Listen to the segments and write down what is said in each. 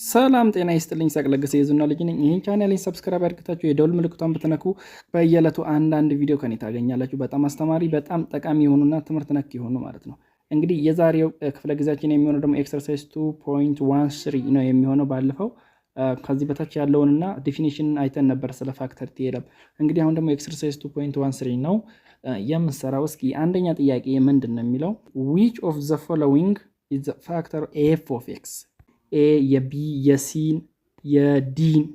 ሰላም ጤና ይስጥልኝ። ይስሐቅ ለገሰ የዝና ልጅ ነኝ። ይህን ቻናሌን subscribe አድርጋችሁ የደውል ምልክቷን ብትነኩ በየዕለቱ አንዳንድ ቪዲዮ ከኔ ታገኛላችሁ። በጣም አስተማሪ፣ በጣም ጠቃሚ የሆኑና ትምህርት ነክ የሆኑ ማለት ነው። እንግዲህ የዛሬው ክፍለ ጊዜያችን የሚሆነው ደግሞ exercise 2.13 ነው የሚሆነው። ባለፈው ከዚህ በታች ያለውንና definition አይተን ነበር ስለ factor theorem። እንግዲህ አሁን ደግሞ exercise 2.13 ነው የምንሰራው። እስኪ አንደኛ ጥያቄ ምንድን ነው የሚለው? Which of the following is factor f of x? A የ B የ C ን የ D ን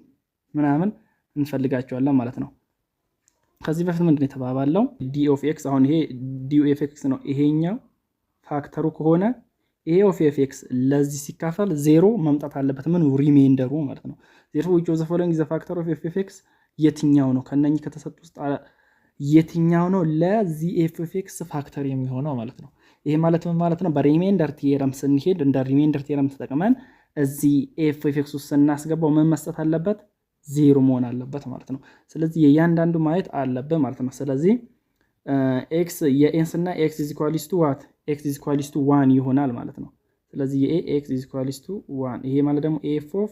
ምናምን እንፈልጋቸዋለን ማለት ነው። ከዚህ በፊት ምንድን ነው የተባባለው? D of x፣ አሁን ይሄ D of x ነው። ይሄኛው factor ኡ ከሆነ a of f x ለዚህ ሲካፈል ዜሮ መምጣት አለበት። ምን remainder ኡ ማለት ነው። Therefore, which of the following the factor of f of x? የትኛው ነው ከነኚህ ከተሰጡ ውስጥ የትኛው ነው ለዚህ f of x factor የሚሆነው ማለት ነው። ይሄ ማለት ምን ማለት ነው? በ remainder theorem ስንሄድ እንደ remainder theorem ተጠቅመን እዚህ f of x ውስጥ ስናስገባው ምን መስጠት አለበት? ዜሮ መሆን አለበት ማለት ነው። ስለዚህ የእያንዳንዱ ማየት አለብን ማለት ነው። ስለዚህ x የ A ን ስናይ x is equals to what? X is equals to one ይሆናል ማለት ነው። ስለዚህ የ A x is equals to one፣ ይሄ ማለት ደግሞ f of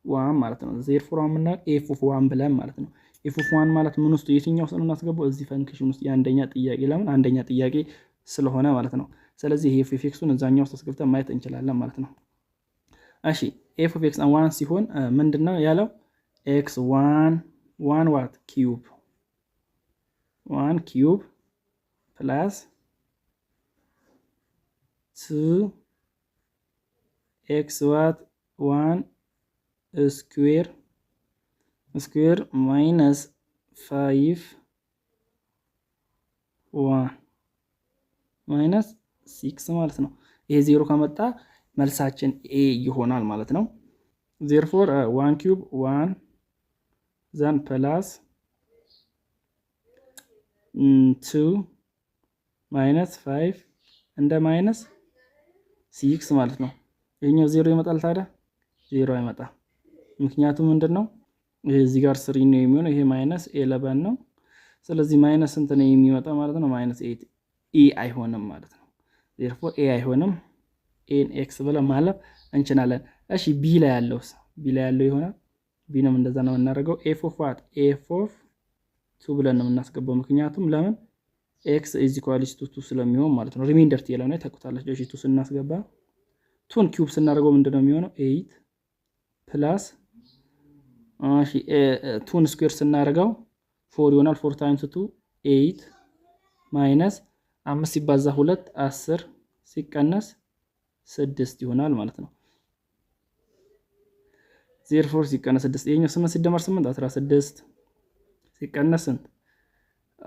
one ማለት ነው። Therefore የምናየው f of one ብለን ማለት ነው። f of one ማለት ምን ውስጥ፣ የትኛው ውስጥ ነው እናስገባው? እዚህ function ውስጥ፣ የአንደኛ ጥያቄ፣ ለምን አንደኛ ጥያቄ ስለሆነ ማለት ነው። ስለዚህ ይሄ f of x ኡን እዛኛው ውስጥ አስገብተን ማየት እንችላለን ማለት ነው። እሺ፣ f of x one ሲሆን ምንድን ነው ያለው? X one one what? Cube, one cube plus two x what? One square square minus five one minus six ማለት ነው። ይሄ ዜሮ ከመጣ መልሳችን A ይሆናል ማለት ነው። Therefore, one cube one, then plus two minus five እንደ minus six ማለት ነው። ይሄኛው ዜሮ ይመጣል። ታዲያ ዜሮ አይመጣም። ምክንያቱም ምንድን ነው? ይሄ እዚህ ጋር three ነው የሚሆነው፣ ይሄ minus 11 ነው። ስለዚህ minus ስንት ነው የሚመጣ ማለት ነው? Minus eight። A አይሆንም ማለት ነው። Therefore A አይሆንም። A ን X ብለን ማለፍ እንችላለን። እሺ፣ B ላይ ያለውስ? B ላይ ያለው ይሆናል። B ንም እንደዛ ነው የምናደርገው። f of what? F of two ብለን ነው የምናስገባው። ምክንያቱም ለምን? X is equals to two ስለሚሆን ማለት ነው። Remainder theorem ነው፣ ታውቁታላችሁ። እሺ፣ two ስናስገባ two ን cube ስናደርገው ምንድን ነው የሚሆነው? Eight plus፣ እሺ፣ two ን square ስናደርገው four ይሆናል። Four times two eight minus አምስት ሲባዛ ሁለት 10 ሲቀነስ ስድስት ይሆናል ማለት ነው። Therefore ሲቀነስ ስድስት፣ ይሄኛው ስምንት ሲደመር ስምንት 16፣ ሲቀነስ ስንት?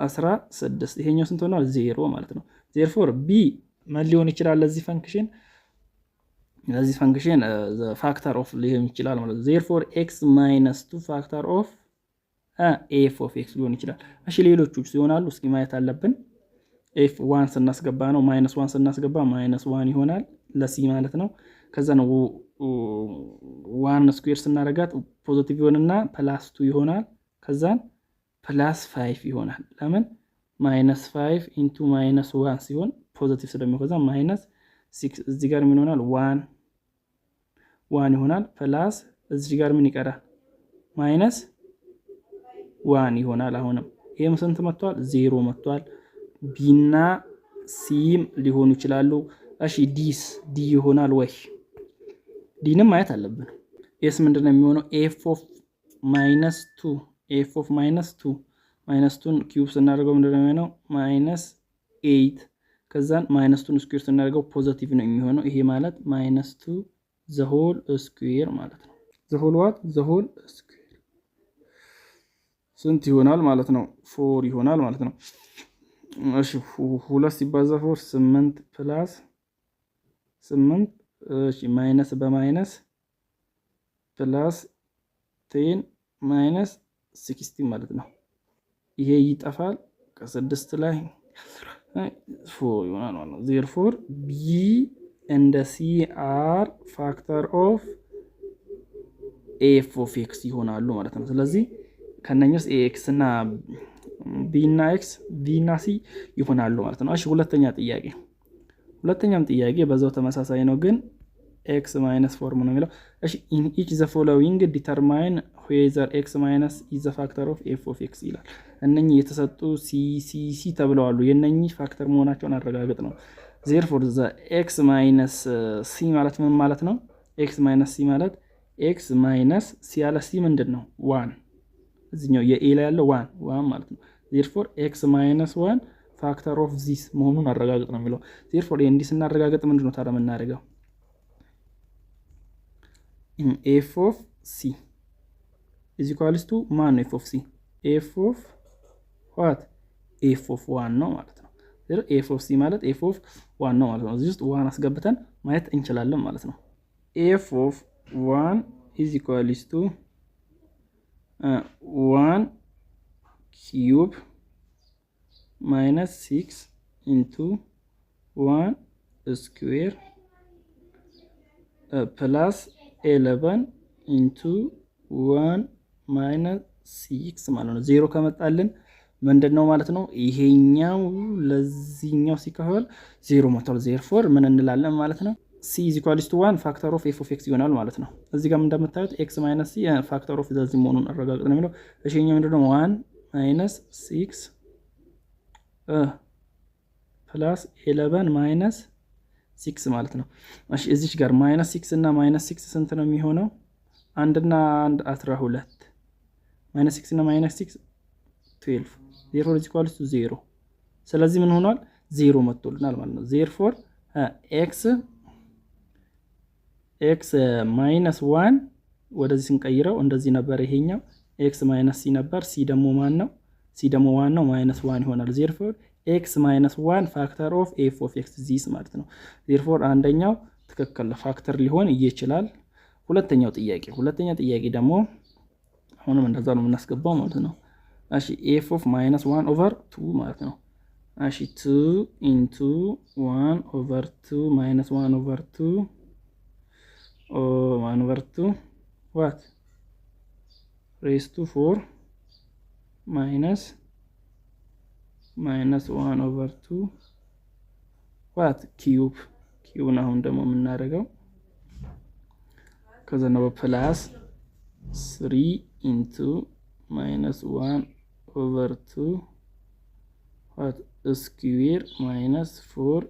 16። ይሄኛው ስንት ሆኗል? ዜሮ ማለት ነው። Therefore B ምን ሊሆን ይችላል? ለዚህ function factor of ሊሆን ይችላል ማለት ነው። Therefore x minus two factor of f of x ሊሆን ይችላል። እሺ፣ ሌሎቹ ይሆናሉ? እስኪ ማየት አለብን። f one ስናስገባ ነው፣ minus one ስናስገባ minus one ይሆናል ለ C ማለት ነው። ከዛ ነው one square ስናደርጋት positive ይሆንና plus two ይሆናል። ከዛን plus five ይሆናል። ለምን? Minus five into minus one ሲሆን positive ስለሚሆን፣ ከዛ minus six። እዚህ ጋር ምን ይሆናል? One one ይሆናል። Plus እዚህ ጋር ምን ይቀራል? Minus one ይሆናል። አሁንም ይህም ስንት መጥቷል? ዜሮ መጥቷል። B ና C ም ሊሆኑ ይችላሉ። እሺ፣ D ስ? D ይሆናል ወይ? D ንም ማየት አለብን። ኤስ ምንድን ነው የሚሆነው? F of minus two, f of minus two, minus two ን cube ስናደርገው ምንድን ነው የሚሆነው? Minus eight። ከዛን minus two ን square ስናደርገው positive ነው የሚሆነው። ይሄ ማለት minus two the whole square ማለት ነው። The whole what? The whole square ስንት ይሆናል ማለት ነው? Four ይሆናል ማለት ነው። እሺ፣ ሁለት ሲባዛ four ስምንት plus ስምንት፣ እሺ፣ minus በ minus plus 10 minus 16 ማለት ነው። ይሄ ይጠፋል፣ ከስድስት ላይ four ይሆናል ማለት ነው። Therefore B and C are factor of f of x ይሆናሉ ማለት ነው። ስለዚህ ከነኛ ውስጥ x እና B እና x፣ B እና C ይሆናሉ ማለት ነው። እሺ፣ ሁለተኛ ጥያቄ፣ ሁለተኛም ጥያቄ በዛው ተመሳሳይ ነው፣ ግን x minus four ነው የሚለው። እሺ፣ in each the following determine whether x minus is the factor of f of x ይላል። እነኚህ የተሰጡ c c c ተብለዋሉ። የእነኚህ factor መሆናቸውን አረጋግጥ ነው። Therefore, the x minus c ማለት ምን ማለት ነው? x minus c ማለት x minus c ያለ c ምንድን ነው? One። እዚኛው የ a ላይ ያለው one one ማለት ነው። Therefore, x minus one factor of this መሆኑን አረጋግጥ ነው የሚለው። Therefore, እንዲህ ስናረጋግጥ ምንድን ነው ታዲያ የምናደርገው? F of c is equals to ማን ነው? F of c, f of what? F of one ነው ማለት ነው። F of c ማለት f of one ነው ማለት ነው። እዚህ ውስጥ one አስገብተን ማየት እንችላለን ማለት ነው። F of one is equals to one cube minus six into one square plus 11 into one minus six ማለት ነው። ዜሮ ከመጣልን ምንድን ነው ማለት ነው? ይሄኛው ለዚህኛው ሲካፈል ዜሮ መጥቷል። Therefore ምን እንላለን ማለት ነው? c is equals to one factor of f of x ይሆናል ማለት ነው። እዚህ ጋር እንደምታዩት x minus c factor of ለዚህ መሆኑን አረጋግጥ ነው የሚለው። እሺ፣ ይሄኛው ምንድን ነው? One minus six plus 11 minus six ማለት ነው። እሺ፣ እዚች ጋር minus six እና minus six ስንት ነው የሚሆነው? አንድና አንድ 12፣ minus six እና minus six 12፣ therefore is equals to zero። ስለዚህ ምን ሆኗል? ዜሮ መጥቶልናል ማለት ነው። Therefore, x minus one ወደዚህ ስንቀይረው እንደዚህ ነበር። ይሄኛው x minus c ነበር። c ደግሞ ማን ነው? c ደግሞ one ነው። Minus one ይሆናል። Therefore, x minus one factor of f of x this ማለት ነው። Therefore, አንደኛው ትክክል factor ሊሆን ይችላል። ሁለተኛ ጥያቄ ደግሞ አሁንም እንደዛ ነው የምናስገባው ማለት ነው። እሺ፣ f of minus one over two ማለት ነው። እሺ፣ two into one over two minus one over two, one over two what raise to four minus one over two what cube። Cube ን አሁን ደግሞ የምናደርገው ከዛ ነው plus three into minus one over two what square minus four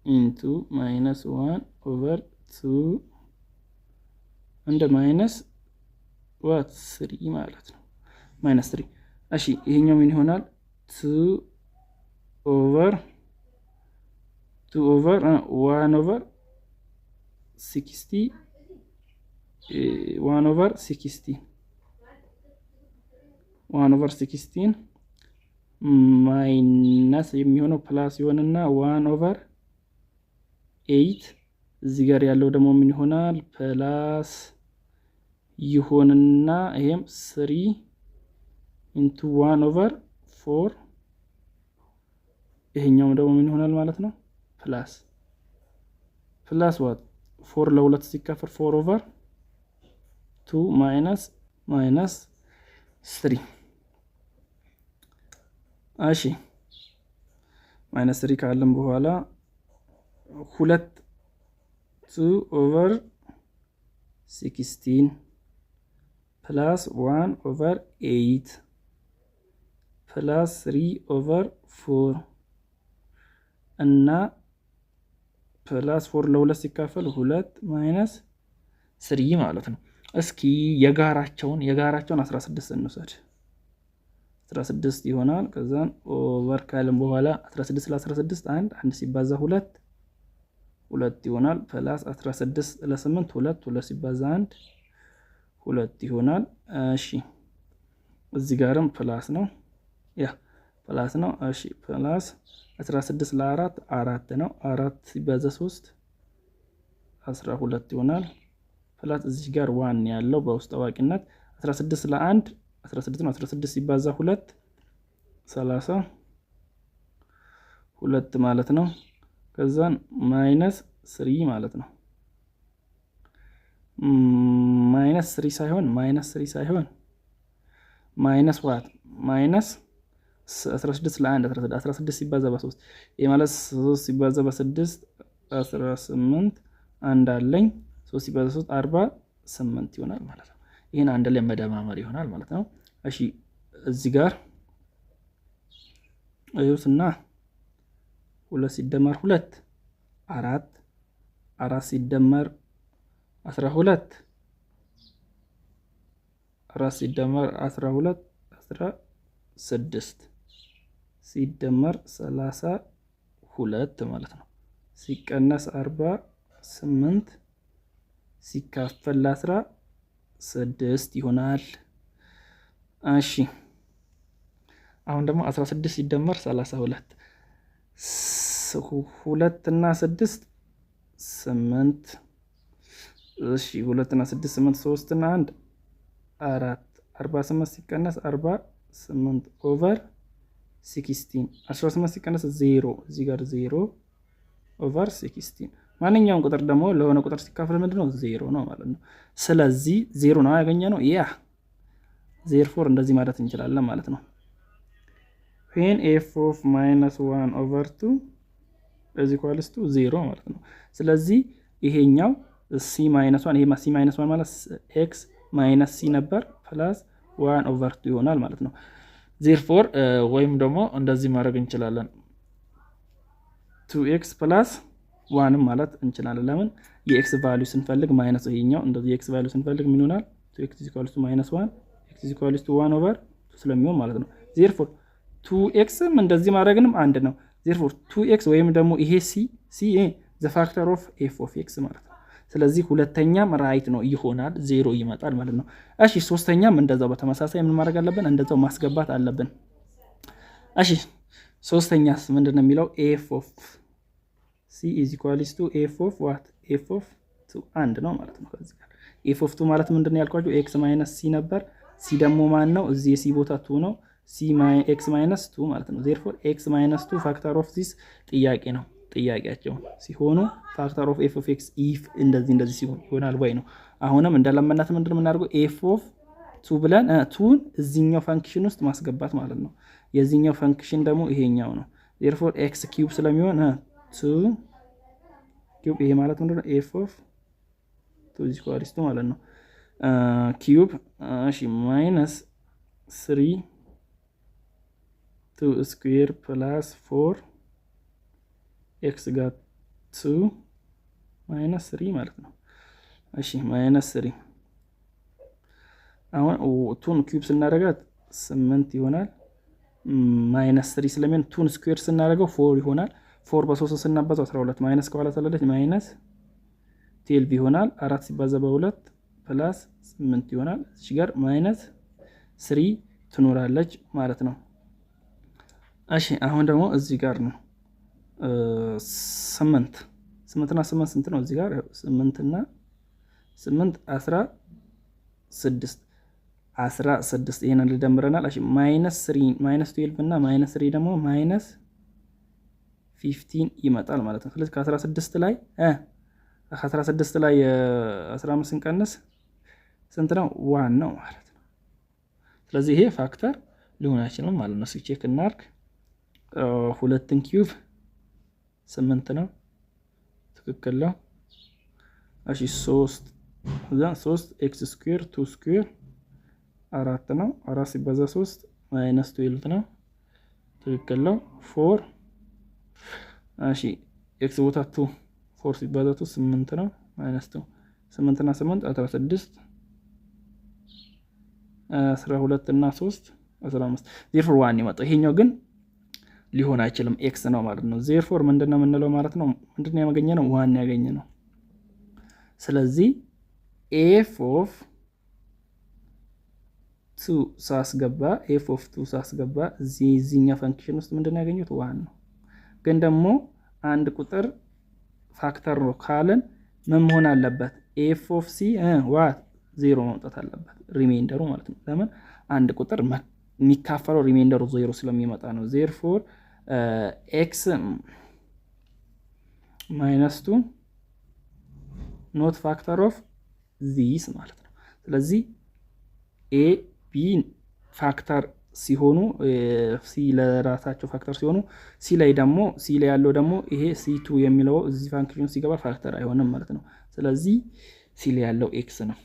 into minus one over two እንደ minus what three ማለት ነው። Minus three። እሺ፣ ይሄኛው ምን ይሆናል? Two over one over 60, one over 16, one over 16 minus የሚሆነው plus ይሆንና one over eight። እዚህ ጋር ያለው ደግሞ ምን ይሆናል? Plus ይሆንና ይሄም three into one over four። ይሄኛውም ደግሞ ምን ይሆናል ማለት ነው? Plus what four ለሁለት ሲካፈል four over two minus three። እሺ፣ minus three ካለን በኋላ ሁለት two over 16 plus one over eight plus three over four እና plus four ለሁለት ሲካፈል ሁለት minus three ማለት ነው። እስኪ የጋራቸውን 16 እንውሰድ። 16 ይሆናል። ከዛን over ካልን በኋላ 16 ለ16 አንድ፣ አንድ ሲባዛ ሁለት ሁለት ይሆናል። Plus 16 ለ8 ሁለት፣ ሁለት ሲባዛ አንድ ሁለት ይሆናል። እሺ፣ እዚህ ጋርም plus ነው፣ yeah, plus ነው። እሺ፣ plus 16 ለአራት አራት ነው። አራት ሲባዛ 3 12 ይሆናል። Plus እዚህ ጋር one ያለው በውስጥ አዋቂነት 16 ለአንድ 16 ነው። 16 ሲባዛ ሁለት 32 ማለት ነው። ከዛን minus three ማለት ነው። Minus three ሳይሆን minus what minus 16 ለ1 16 ሲባዛ በ3፣ ይህ ማለት 3 ሲባዛ በ6 18፣ አንድ አለኝ። ሶስት ሲባዛ ሶስት 48 ይሆናል ማለት ነው። ይህን አንድ ላይ መደማመር ይሆናል ማለት ነው። እሺ፣ እዚህ ጋር እዩትና ሁለት ሲደመር ሁለት አራት፣ አራት ሲደመር 12፣ አራት ሲደመር 12 16 ሲደመር 32 ማለት ነው። ሲቀነስ 48 ሲካፈል ለ16 ይሆናል። እሺ፣ አሁን ደግሞ 16 ሲደመር 32፣ ሁለት እና ስድስት ስምንት። እሺ፣ ሁለት እና ስድስት ስምንት፣ ሶስት እና አንድ አራት፣ 48 ሲቀነስ 48 over 16፣ 18 ሲቀነስ ዜሮ፣ እዚህ ጋር 0 over 16። ማንኛውም ቁጥር ደግሞ ለሆነ ቁጥር ሲካፈል ምንድን ነው? ዜሮ ነው ማለት ነው። ስለዚህ ዜሮ ነው ያገኘነው። Yeah, therefore እንደዚህ ማለት እንችላለን ማለት ነው። When f of minus one over two is equals to zero ማለት ነው። ስለዚህ ይሄኛው c minus one፣ ይሄ c minus one ማለት x minus c ነበር፣ plus one over two ይሆናል ማለት ነው። Therefore ወይም ደግሞ እንደዚህ ማድረግ እንችላለን፣ two x plus one ም ማለት እንችላለን። ለምን? የ x value ስንፈልግ minus ይሄኛው እንደዚህ የ x value ስንፈልግ ምን ይሆናል? Two x equals to minus one፣ x equals to one over two ስለሚሆን ማለት ነው። Therefore two x ም እንደዚህ ማድረግንም አንድ ነው። Therefore two x ወይም ደግሞ ይሄ c c the factor of f of x ማለት ነው። ስለዚህ ሁለተኛም right ነው ይሆናል፣ ዜሮ ይመጣል ማለት ነው። እሺ፣ ሶስተኛም እንደዛው በተመሳሳይ ምን ማድረግ አለብን? እንደዛው ማስገባት አለብን። እሺ፣ ሶስተኛስ ምንድን ነው የሚለው? F of c is equals to f of what? F of two አንድ ነው ማለት ነው። ከዚህ ጋር f of two ማለት ምንድን ነው ያልኳችሁ? X minus c ነበር። c ደግሞ ማን ነው? እዚህ የ c ቦታ two ነው። c x minus two ማለት ነው። Therefore x minus two factor of this ጥያቄ ነው። ጥያቄያቸው ሲሆኑ factor of f of x if እንደዚህ እንደዚህ ሲሆን ይሆናል ወይ ነው። አሁንም እንደለመናት ምንድን ነው የምናደርገው? F of two ብለን two ን እዚኛው function ውስጥ ማስገባት ማለት ነው። የዚህኛው function ደግሞ ይሄኛው ነው። Therefore x cube ስለሚሆን two cube፣ ይሄ ማለት ምንድነው? F of two is equals to ማለት ነው cube፣ እሺ፣ minus three two square plus four x ጋር two minus three ማለት ነው። እሺ፣ minus three፣ አሁን two ን cube ስናደርጋት ስምንት ይሆናል። Minus three ስለሚሆን two ን square ስናደርገው four ይሆናል። Four በሶስት ስናባዛው 12፣ minus ከኋላ ስላለች minus 12 ይሆናል። አራት ሲባዛ በሁለት plus ስምንት ይሆናል። እዚህ ጋር minus three ትኖራለች ማለት ነው። እሺ፣ አሁን ደግሞ እዚህ ጋር ነው፣ ስምንት፣ ስምንትና ስምንት ስንት ነው? እዚህ ጋር ስምንትና ስምንት 16፣ 16 ይሄንን ልደምረናል። እሺ፣ minus three፣ minus 12 እና minus three ደግሞ minus 15 ይመጣል ማለት ነው። ስለዚህ ከ16 ላይ 15 ስንቀንስ ስንት ነው? One ነው ማለት ነው። ስለዚህ ይሄ factor ሊሆን አይችልም ማለት ነው። Check እናርግ። ሁለትን cube ስምንት ነው፣ ትክክል ነው። እሺ፣ ሶስት፣ እዛ ሶስት x square፣ two square አራት ነው። አራት ሲባዛ ሶስት minus 12 ነው፣ ትክክል ነው። Four፣ እሺ፣ x ቦታ two፣ four ሲባዛ two ስምንት ነው፣ minus two፣ ስምንት እና ስምንት 16፣ 12 እና ሶስት 15፣ therefore one ይመጣው። ይሄኛው ግን ሊሆን አይችልም፣ x ነው ማለት ነው። Therefore ምንድን ነው የምንለው ማለት ነው? ምንድን ነው ያገኘነው? One ያገኘነው። ስለዚህ f of two ሳስገባ፣ f of two ሳስገባ እዚህ እዚህኛው function ውስጥ ምንድን ነው ያገኘሁት? One ነው። ግን ደግሞ አንድ ቁጥር factor ነው ካልን ምን መሆን አለበት? F of c what? ዜሮ መምጣት አለበት፣ remainder ኡ ማለት ነው። ለምን? አንድ ቁጥር የሚካፈለው remainder ኡ ዜሮ ስለሚመጣ ነው። Therefore x minus two not factor of this ማለት ነው። ስለዚህ a b factor ሲሆኑ፣ c ለራሳቸው factor ሲሆኑ፣ c ላይ ደግሞ፣ c ላይ ያለው ደግሞ ይሄ c two የሚለው እዚህ function ሲገባ factor አይሆንም ማለት ነው። ስለዚህ c ላይ ያለው x ነው።